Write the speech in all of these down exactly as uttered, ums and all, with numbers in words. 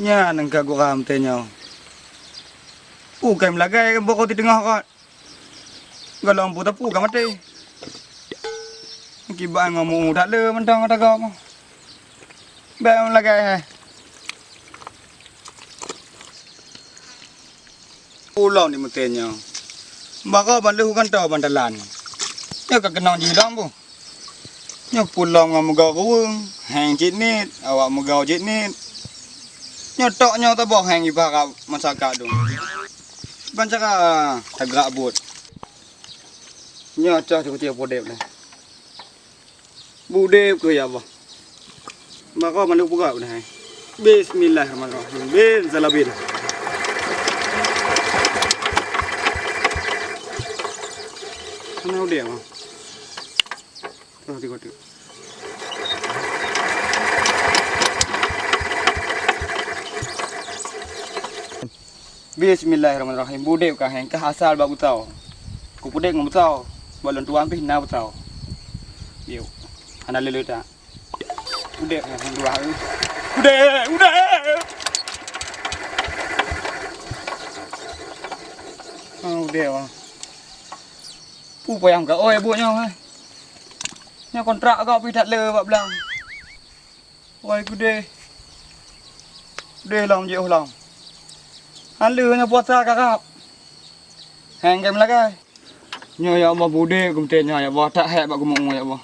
Nyan ka gura meuteunyoe. Ukai meulagai boko di teungoh kot. Golom pu teupeu ka maté. Kiban ngon meu that le mantong ata gob. Bèk meulagai hai. Ulôn di meuteunyoe. Baro ban lheueh u kantô bantalan. Nyoe ka keunong jilong bu. Nyoe pulom ngon meugoe ruweueng, heng cit niet, awak meugoe cit niet. Nyoe tok nyoe taboh heng iba rab masyarakat dong. Ban cara tagak buet. Nyoe cah cukup tiep udeb nyoe. Budeb keu ya Allah. Maka mandum peugah udah hai. Bismillahirrahmanirrahim. Bin salabin. Mana udeb ah? Terus tiga tu. Bismillahirrahmanirrahim. Budeb ka heng kah asal bak beutoe. Kupudeb ngon beutoe. Balon tuan pih na beutoe. Yuk. Hana lele tak. Udeb ngon dua. Udeb, udeb. Ah, udeb ah. Pu payah ka oi buet nyoe hai. Nyoe kontrak ka pih that le bak blang. Wai keudeh. Keudeh lom jiôh lom. Hana lheueh nyoe puasa karab. Heng gem lagai. Nyoe ya Allah budeb geumeuteun nyoe ya Allah, that hék bak geumeu'ue ya Allah.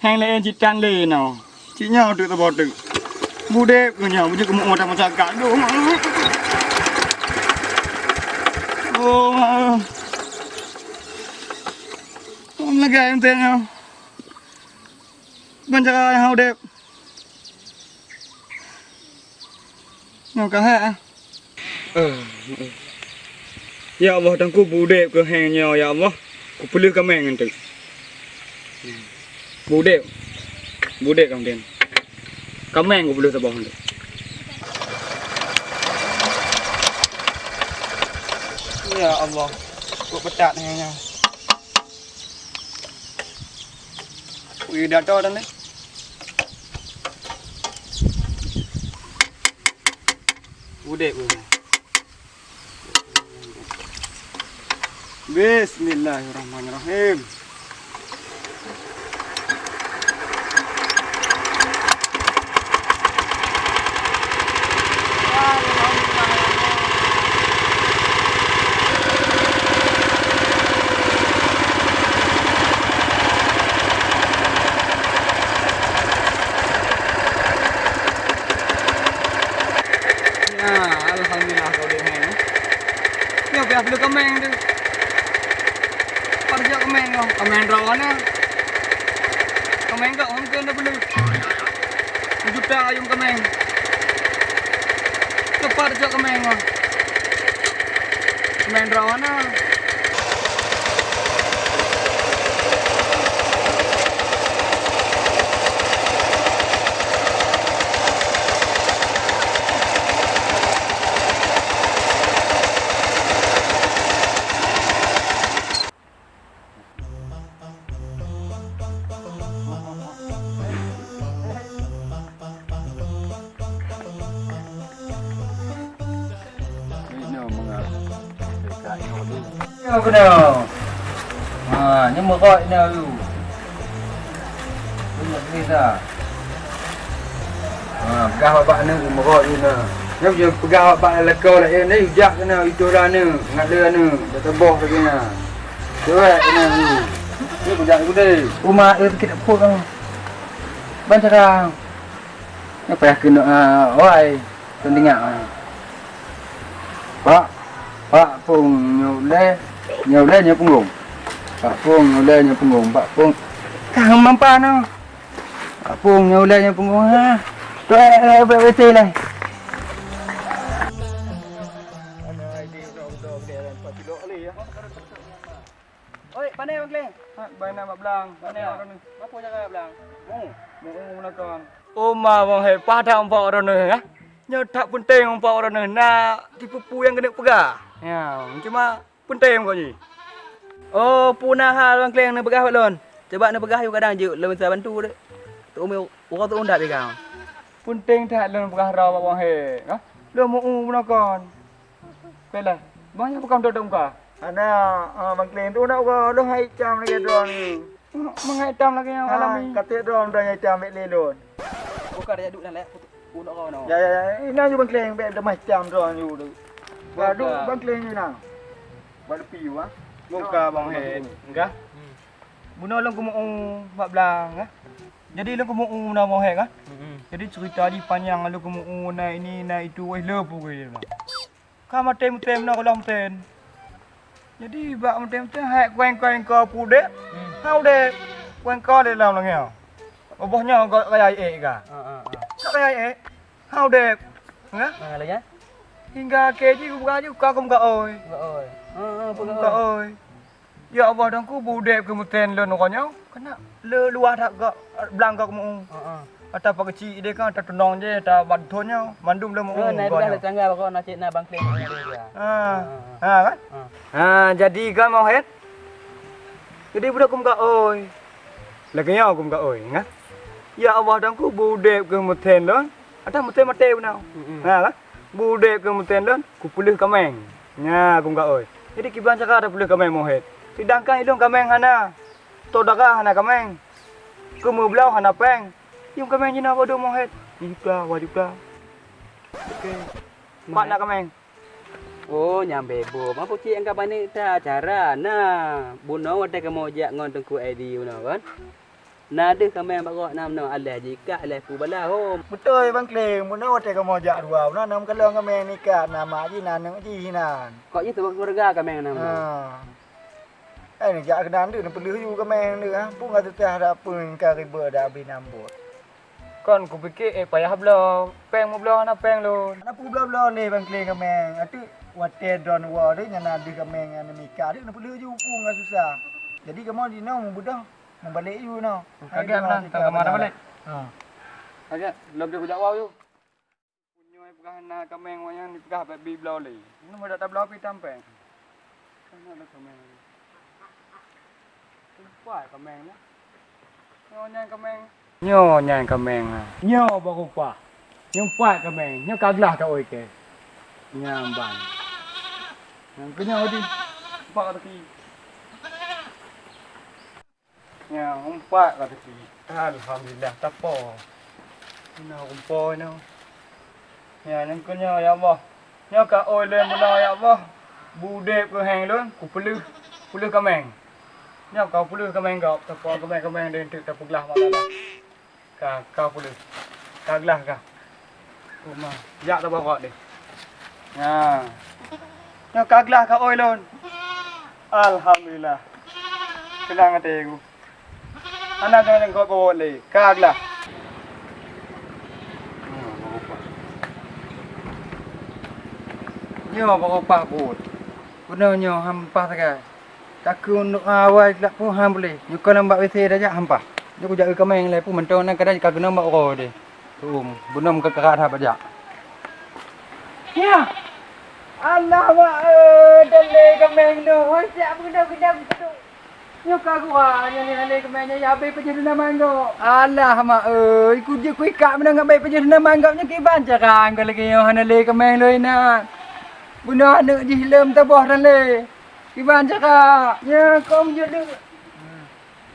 Heng laén cit tan lé nyoe. Cit nyoe teuk saboh teuk. Budeb keu nyoe, beujeuet geumeu'ue that meucakak. Aduh. Oh. Lagai geumeuteun nyoe. Ban cara nyang udeb. Nyoe ka hek ah. Ya Allah, teungku budeb keu heng nyoe ya Allah. Kupeuleueh kaméng ngon teuk. Budeb. Budeb kaméng. Kaméng kupeuleueh saboh ngon teuk. Ya Allah, kok peutat heng nyoe. Ui, dah tahu dah ni. Udeb. Bismillahirrahmanirrahim. Nah, alhamdulillah kau deh heng. Nyoe payah peuleueh kaméng tu. Pat jok kaméng kau, kaméng droe na. Kaméng kau hong keu na peuleueh. Juta ayum kaméng. Tepat jok kaméng kau. Kaméng droe na. Inoe meunga-, inoe keunoe. Ha, nyoe meurok inoe yue. Ingat cerita. Ha, peugah bak aneuk meurok yue na. Nyoe peugah bak lakoe laén, eh, jak keunoe, itoh dah aneuk, ngat le aneuk, dah teuboh lagèe nyan. Cewek keunoe yue. Nyoe peugah gudé. Uma, eh, sakét peue kamu. Ban cara. Nyoe payah keunoe, ah, wai. Teuingat, ah. Pak, Pak Pong nyoe ulèe, nyoe ulèe nyoe punggong. Pak Pong nyoe ulèe nyoe punggong, Pak Pong. Kah mampa noh. Pak Pong nyoe ulèe nyoe punggong, ha. Tu, eh, eh, eh, beutôi lah. Oi, pane Bang Kleng? Ha, bak na bak blang. Pane? Bak na. Mapo jaga blang? Mu, mu, mu nakon. Oma Bang He, padang bak droeneuh, ha? Nyoe that peunteng bak droeneuh na tipu-pu nyang keuneuk peugah. Ya, cuma peunteng kok jih. Oh, puna hal Bang Kleng neupeugah bak lôn. Coba neupeugah yue kadang jeuet lôn bisa bantu dek. Teuh uroe teuh undap ikang. Peunteng that lôn peugah droe bak Bang He, ha? Lôn meu-u bunoe kon. Bela. Bang, nyan bukon dodong ka. Ana, ah, Bang Kleng, tu nak uroe lôn hai cam lagèe droeneuh. Mangat itam lagèe nyoe ka lami. Katek droe droe nyang itam bèk lé lôn. Buka dak duek dah lé. Unok kau noh. Ya, ya, ya. Ina ju Bang Kleng bèk damah itam droe ju tu. Ba duek Bang Kleng ju na. Ba lepi wa. Buka Bang He. Enggah. Bunoe lôn keu meu-u bak blang, kan? Jadi lôn keu meu-u na Bang He, kan? Jadi cerita jih panyang, lôn keu meu-u na ini, na itu, weh, le pukui. Ka maté meutem na gohlom ten. Jadi bak maté meutem hai kueng-kueng ko pudek, ha udep. Kueng ko di dalam langit. Oboh nyoe gok kaya ék ka. Ha, ha, ha. Gok kaya ék. Ha udep. Ha? Ha, lagèe? Hingga akhé jih kubuka ju ka kum ka oi. Ka oi. Ha, ha, kum ka oi. Ya Allah, Tuhanku, beudeb keu meusen lôn uroe nyoe, keuneuk le luwah that gak blang gak meu-u. Heeh. Ata pakeuchik ideh kan, ata tunong jih, ata banthon nyoe, mandum lôn meu-u. Oh, na uroe nyoe. Tangga bak na cit na bangkling. Ha. Ha, kan? Ha. Ha, jadi kan, Mohet? Jadi budak kum ka oi. Lagèe nyoe kum ka oi, kan? Ya Allah, Tuhanku, beudeb keu meusen lôn. Ata meusen maté beuna. Mm-mm. Ha, kan? Beudeb keu meusen lôn, kupeuleueh kaméng. Nya, kum ka oi. Jadi kiban cara tapeuleueh kaméng Mohet. Seudangkan ilôn kaméng hana. Stok darah hana kaméng. Keumeubloe hana péng. Yum kaméng jinoe padum Mohet. Sijuta, dua juta. Oke. Pat na kaméng. Oh, nyang bebo. Ma pucik nyang ka panéh ta cara na. Bunoe watèe kamoe jak ngon Teungku Edi bunoe kan. Na deuh kaméng bak gobnyan meunoe, alah jikak, alah peue bala hom. Beutôi, Bang Kleng, meunoe watèe kamoe jak dua, meunoe na meukalon kaméng nikah, na mak jih, na aneuk jih nan. Kok jih sabab keuluwarga kaméng na meunoe. Ha. Eh, neujak keunan deuh, neupeuleueh ju kaméng deuh, ha. Peue ka teutah dak peue ka ribot dak abéh nam buet. Kon kupiké, eh, payah bloe, péng meubloe hana péng lôn. Hana peue bloe-bloe lé, Bang Kleng, kaméng. Ateueh watèe droeneuh woe deuh, nyan na deuh kaméng nyang neumikah deuh, neupeuleueh ju peue ka susah. Jadi kamoe jinoe meubeudôh. Meubalek ju noh. Ka gèt meunan, ka keumaran balek. Ha. Ka gèt, lom jeuet kujak wau ju. Nyoe peugah na kaméng, wak nyan peugah bèk bi bloe lé. Nyoe dak tabloe pi tampéng. Kan ada kaméng. Empat kaméng lah. Nyoe nyan kaméng. Nyoe nyan kaméng ha. Nyoe baru pah. Nyoe empat kaméng. Nyoe ka glah ka oi ke. Nyan ban. Nyang keunyoe di empat kaki. Nyang umpat ka teupie. Alhamdulillah, tapo. Ina umpo ina. Nyang nyan keu nyoe, ya Allah. Nyoe ka oi lôn bunoe, ya Allah. Beudeb keu héng lôn, kupeuleueh, peuleueh kaméng. Nyoe ka peuleueh kaméng gob, tapo kaméng-kaméng lôn teuk tapeuglah mata dah. Ka, ka peuleueh. Ka glah ka. Uma, jak taborok deh. Nya. Nyoe ka glah ka oi lôn. Alhamdulillah. Seunang até ku. Hana keuneuk gok-gok lé. Ka glah. Nyoe baru pah buet. Bunoe nyoe hampah sagai. Takheun awai lak pun han puléh. Nyoe kon lam bak W C tajak hampah. Nyoe kujak eu kaméng lé pun mantong na kadang ka keunong bak uroe deh. Tuum, bunoe meukeukeurak that bajak. Nya. Alah mak eh, dalé kaméng nyoe. Hoi siap beungoh-beungoh beutôi. Nyoe ka gua nyoe lé kaméng nyoe ya abéh pajoh dinaman gob. Alah mak euy, kujeuet kuikak meunan ngon abéh pajoh dinaman gob nyoe kiban cara engkau lagèe nyoe hana lé kaméng lôn inan. Bunoe aneuk jih lom taboh dan lé. Kiban cara? Nya kong jeuet deuh.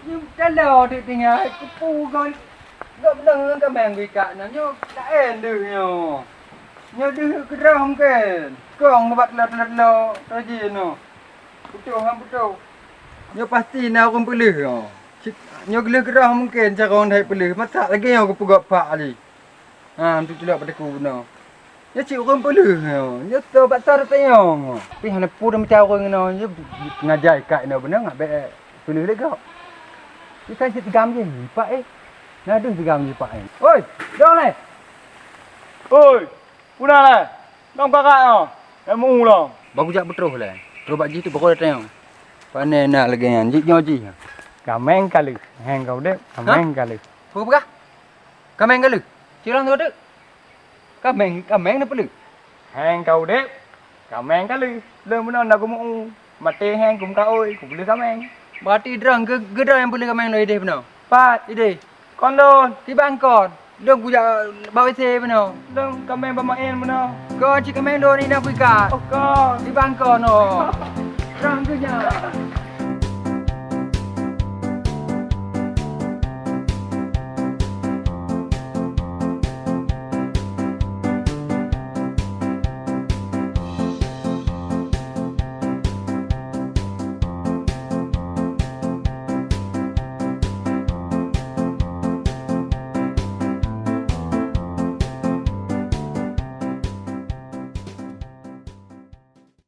Jeuet talo deuh tinggai, kupu gon. Gobnyan ngon kaméng geuikak nyan, nyoe laén deuh nyoe. Nyoe deuh keudroe mungken. Kong bak telo-telo-telo, toh jih nyoe. Putôh han putôh. Nyoe pasti na ureueng peuleueh nyoe. Cit, nyoe gleh keudroe mungken carông that peuleueh. Masak lagèe nyoe geupeugöt pak lé. Ha, tu tulak pada ku bunoe. Nyoe cit ureueng peuleueh nyoe. Nyoe toh bak toh tanyong. Tapi hana peue dah macam ureueng nyoe. Nyoe sengaja ikat nyoe beuna ngak bèk peuleueh lé gob. Nyoe kan cit tigam jih, lipat eh. Na deuh tigam jih pak eh. Oi, dong lé. Oi, peue na lé? Dong kakak nyoe. Nyang meu-u lom. Baru jak beutroh lé. Troh bak jih tu baru tanyong. Pane na lagèe nyan. Jih nyoe jih. Kaméng ka lheueh. Heng ka udép, kaméng ka lheueh. Peue peugah? Kaméng ka lheueh? Cirang tu teuk. Kaméng, kaméng na peuleueh. Heng ka udép, kaméng ka lheueh. Lôn bunoe na geumu-u. Maté heng kum ka oi, kupeuleueh kaméng. Berarti droe geu-, geu droe nyang peuleueh kaméng lôn idéh bunoe? Pat. Idéh. Kon lôn. Kiban kon? Dong kujak bak W C meunoe. Dong kameng bak main meunoe. Kon cit kameng dong ni na kuikat. Oh, kon. Di bangko no. Rang keu nyan.